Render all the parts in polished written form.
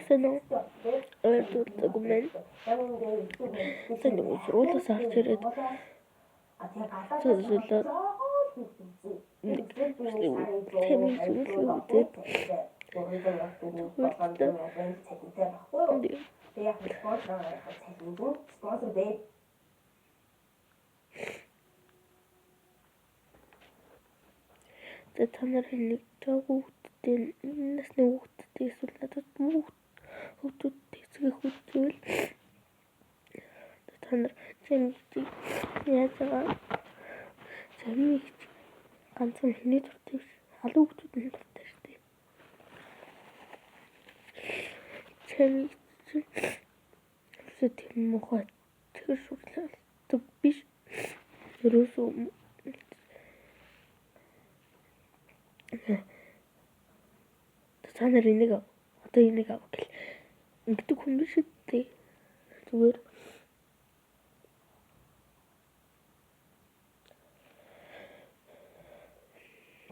Сайн уу? Ойр дуртай мэн. Сайн уу? Сургуулиас орж ирээд зөвлөлөө нэг тэмээ зүйлээ үзээд Тэгээ та нар нэг хүүхдтэй насны хүүхдтэй эсвэл надад хүүхдүүд тэсгэх үзвэл та нар чамийг яаж байгаа чамийг ганцхан хэний дуртай биш халуун хүүхдүүд нь дуртай шүү дээ. Чамийг чи тийм муухай тэр шүрлэлдэг биш. Ерөөсөө та нар энийг одоо энийг ав гэл ингэдэг хүн биш үү? Зүгээр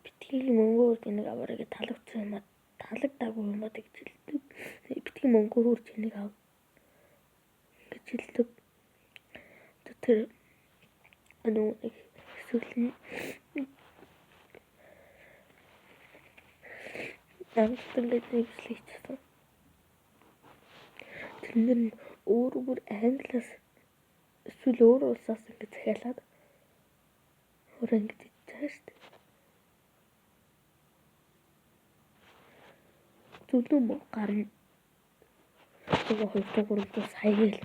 битгий мөнгө үрж энийг аваарай гэж таалагдсан юм а таалагдаагүй юм а гэж хэлдэг. Битгий мөнгө үрж энийг ав гэж хэлдэг. Тэр нөгөө нэг эсвэл нь амтан гэдэг нэг бичлэг хийчихсэн. Тэрнэр нь өөр өөр англиас эсвэл өөр улсаас ингэ захиалаад өөр ингэж хийж байгаа шүү дээ. Зөвлөө мө гарна. 1 2 3 сая гээл.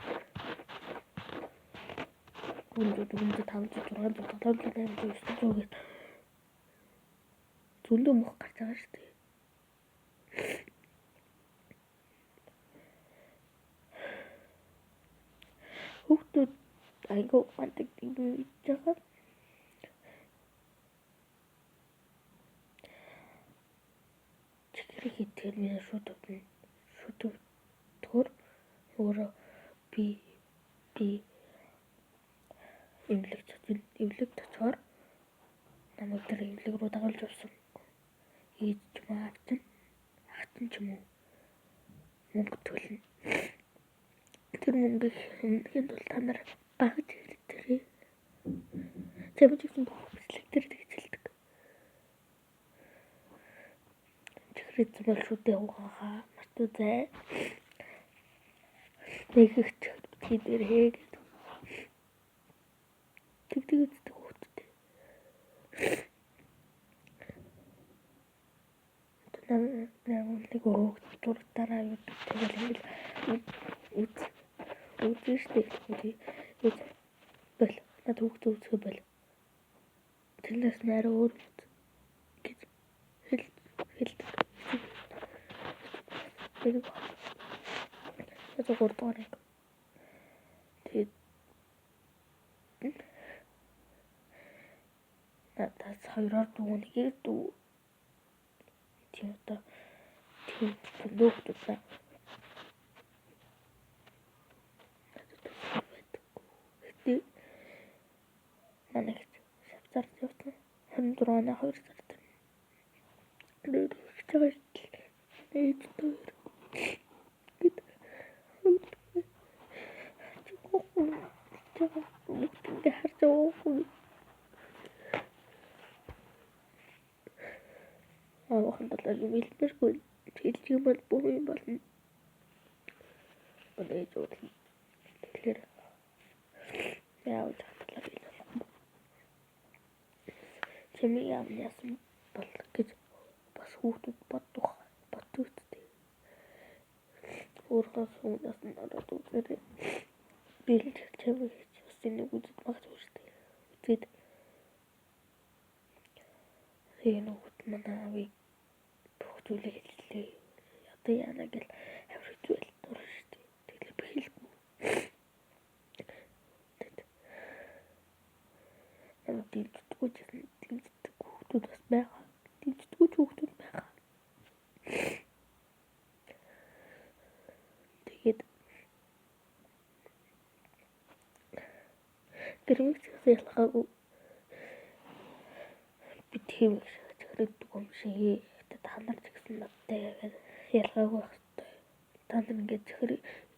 3 4 5 6 7 8 9 100 гэл зөндөө мөх гарч байгаа шүү дээ. Хүүхдүүд айгүй ухаантай юм хийж байгаа. Чихэр хийхээр би шууд өвдөн. Шууд өвдөхөөр өөрөө би би эмнэлэгт эмнэлэгт очихоор намайг тэр эмнэлэг рүү дагуулж явсан. Ээж ч юм уу аав чинь ах чинь ч юм уу мөнгө төлнө. Тэр мөнгийг хэмнэхийн тулд та нар багж хэлдэрээ. Чамд гэсэн бүх бичлэг дээр тэгж хэлдэг. Чихэр эзэн бол шүү дээ угаагаа мартуу зай. Нэг их битгий дээр хээ гэдэг. Тэгдэг үздэг хүүхдтэй. Намайг хөөгд зургатаараа YouTube тэгэл ингээл үз үзэн штэ гэхгүй үз бол над хүүхдээ үзэхэ бол тэрнээс нь арай өөр үз гэж хэлдэг. Тэр 3 дугаар анги. Тэгээд надаас хоёроор дүү нэгээр дүү тийм одоо тийм зөндөө хүмүүс байна. Гэтэ манай их шавцаар явсан 24 оны 2 сард нэр хийж байгаа ээж хоёр гэд ингээ харж байгаа аавынхан талаар юм хэлмээргүй хэлж юм бол буруу юм болно. Одоо ээж уурлаа. Тэгэхээр яавал талаар хэлж болохгүй. Чимээ яам яасан бол гэж бас хүүхдүүд бодох боддог үстэй. Өөрийнхөө хүмүүнээс нь ороод үзээрэй. Би л чимээ хийж бас энийг үзэж магадгүй шүү дээ. Үзээд тэгээ нөгөөд манай аавыг бүх зүйлийг хэллээ. Одоо яана гэл авир хэцүү л дур шүү дээ. Тэгэхээр би хэлэхгүй. Намайг дэмждэггүй ч гэсэн дэмждэг хүүхдүүд бас байгаа. Дэмждэггүй ч хүүхдүүд байгаа. Тэгээд гэрмэг ч гэсэн ялгаагүй би тийм их чихрэгдэг юм шиг. Гэтэ та нар ч гэсэн надтай ялгаагүй байх хэрэгтэй. Та нар ингээд чихэр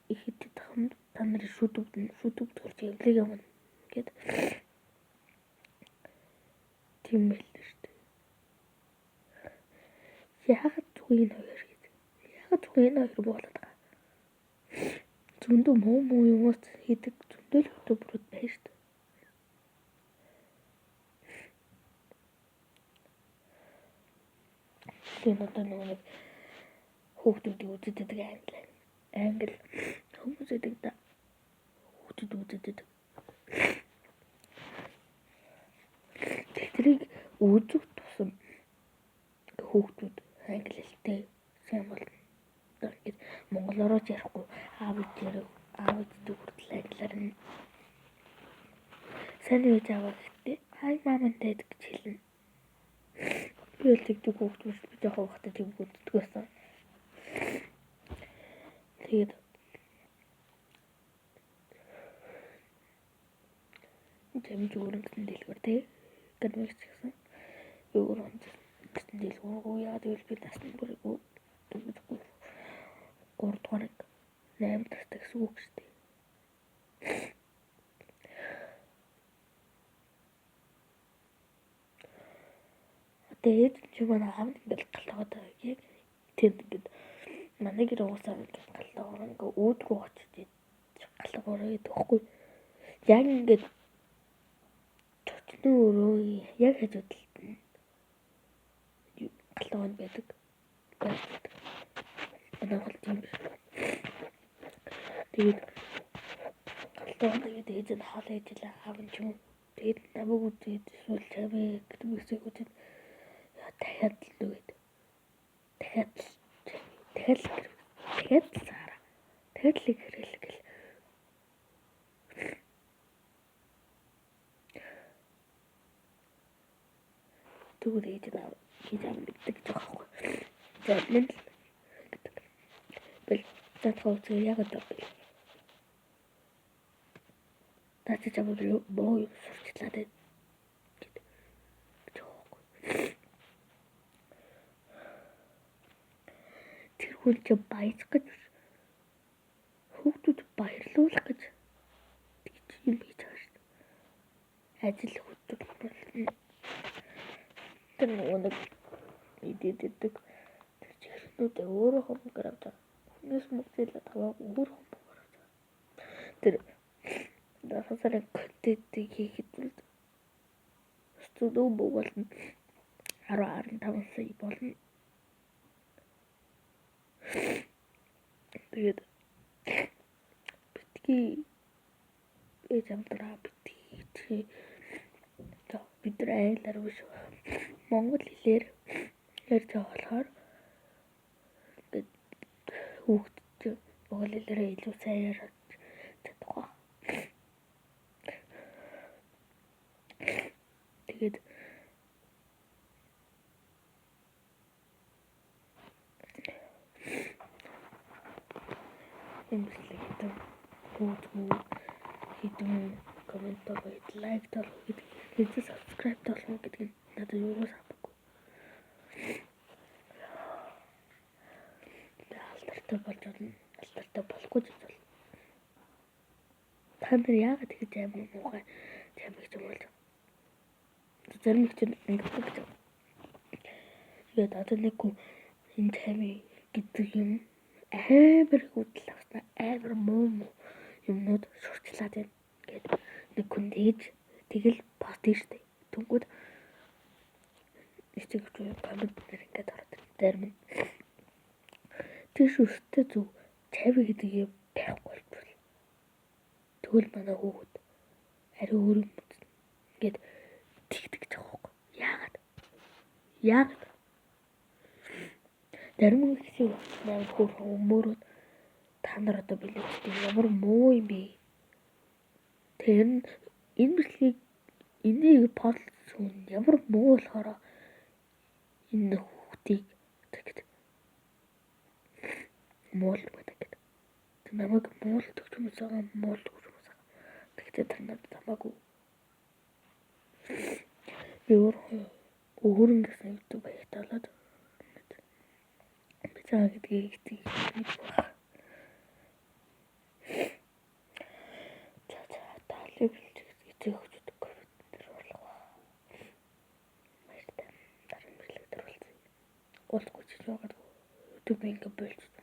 их идэх юм, та нарын шүд өвдөн, шүд өвдөхөр эмнэлэг явна гэд тийм байл шүү дээ. Яагаад зүгээр энэ хоёр гэж? Яагаад зүгээр энэ хоёр буулаад байгаа? Зөндөө муу муу юмуус хийдэг зөндөө л YouTuber-ууд байна шүү дээ. Тэгээд одоо нөгөө нэг хүүхдүүдийг үзэж байдаг англи англи хүмүүс идэг да. Хүүхдүүд үзэж байдаг. Тэрийг үзэх тусам хүүхдүүд англи хэлтэй сайн болно. Ингээд монголоор ч ярихгүй аав ээж яриаг аав ээжтэй хүртэл англиар нь сайн уу ээж аваа гэхдээ hi mom and dad гэж хэлнэ. Би бол тэгдэг хүүхд биш, би жоохон байхдаа тийм үздэг байсан. Тэгээд чамж өөрөнгөсөн дэлгүүр тий экономикс гэсэн би өөр гэсэн дэлгүүргүй яагаад гэвэл би насны бүрээгүй дөнгөж 3 дугаар анги 8 настай гэсэн үг шүү дээ. Одоо ээж чи манай аав ингээд галтгаад байгаа яг тэнд ингээд манай гэр уусаа ингээд галтгаа ингээд үүд рүү очиж галтгаараа гэдэг байхгүй. Яг ингээд чочны өрөө яг хажуу талд нь галтгоонд байдаг. Манай гол тийм биш. Тэгээд галтгоонд тэгээд ээж нь хоол ээжлээ аав нь ч юм. Тэгээд намайг үзээд эсвэл чамыг гэдэг үсэг үзээд дахиад л нүгэд. Дахиад л дахиад л дахиад л саараа. Дахиад л хэрэл гэл. Тэгвэл ээж нь хийж аав гэдэг гэж байгаа байхгүй. За мэн л гэдэг. Бэл наадах үзээ яг одоо бэл. Наад чи чамд муу юм сурчлаа дээ гэдэг гэж байгаа байхгүй. Тэр хүн чи баяжих гэж биш. Хүүхдүүд баярлуулах гэж тэгж юм хийж байгаа шүү дээ. Ажил хөтөл болно. Тэр нөгөө нэг идээд идэг тэр чихрнүүдээ өөрөөхөө мөнгөөр авч байгаа. Хүнээс мөнгө зээлээд аваагүй өөрөөхөө мөнгөөр авч байгаа. Тэр 7 сарын контентыг хийхэд бол зөндөө мөнгө болно. 10 15 сая болно. Тэгээд битгий ээж амдраа битгий чи бид нар англиар биш монгол хэлээр ярьж байгаа болохоор ингээд хүүхд чинь монгол хэлээрээ илүү сайн яриад чадах байх. Тэгээд энэ бичлэг хэдэн гүйцгүй хэдэн коммент болоо лайк болоо гэдэг хэдэн subscribe болоо гэдэг нь надад юугаас хамаагүй. Би алдартай болж болно. Алдартай болохгүй ч болно. Та нар яагаад тэгж амар муухай чамиг юм болж зарим их чинь ингэдэг гэж. Тэгээд одоо нэг хүн энэ чами гэдэг юм амар их үдэл авснаа амар муу муу юмнууд сурчлаад байна гэд нэг хүн тэгж тэгэл пост хийн штэ. Тэнгүүд нэг чиг коммент дээр ингээд ороод зарим нь тэр шүртээ зүг чави гэдэг юм байхгүй болчихвол тэгвэл манай хүүхэд ари өөр юм ингээд тэгдэг гэж байгаа байхгүй. Яагаад? Яагаад? Зарим хэсэг амар хөөрхөн өмөөрөөд та нар одоо билээчтэй ямар муу юм бэ? Тэр нь энэ бичлэгийг энийг подлсон ямар муу болохоор энэ хүүхдийг тэгэд муулдаг гэдэг. Тэр намайг муулдаг хүмүүс байгаа, муулдаг хүмүүс байгаа. Тэгтээ тэр надад хамаагүй. Би өөрөө өөрөн гэсэн YouTube хаягтай болоод би цаа гэдгийг мэдгүй байна. Эцэг эхчүүд ковид дээр орлого. Баяртай. Дараа нь бичлэг дээр уулзъя. Уулзахгүй ч магадгүй. YouTube ингээ болчих.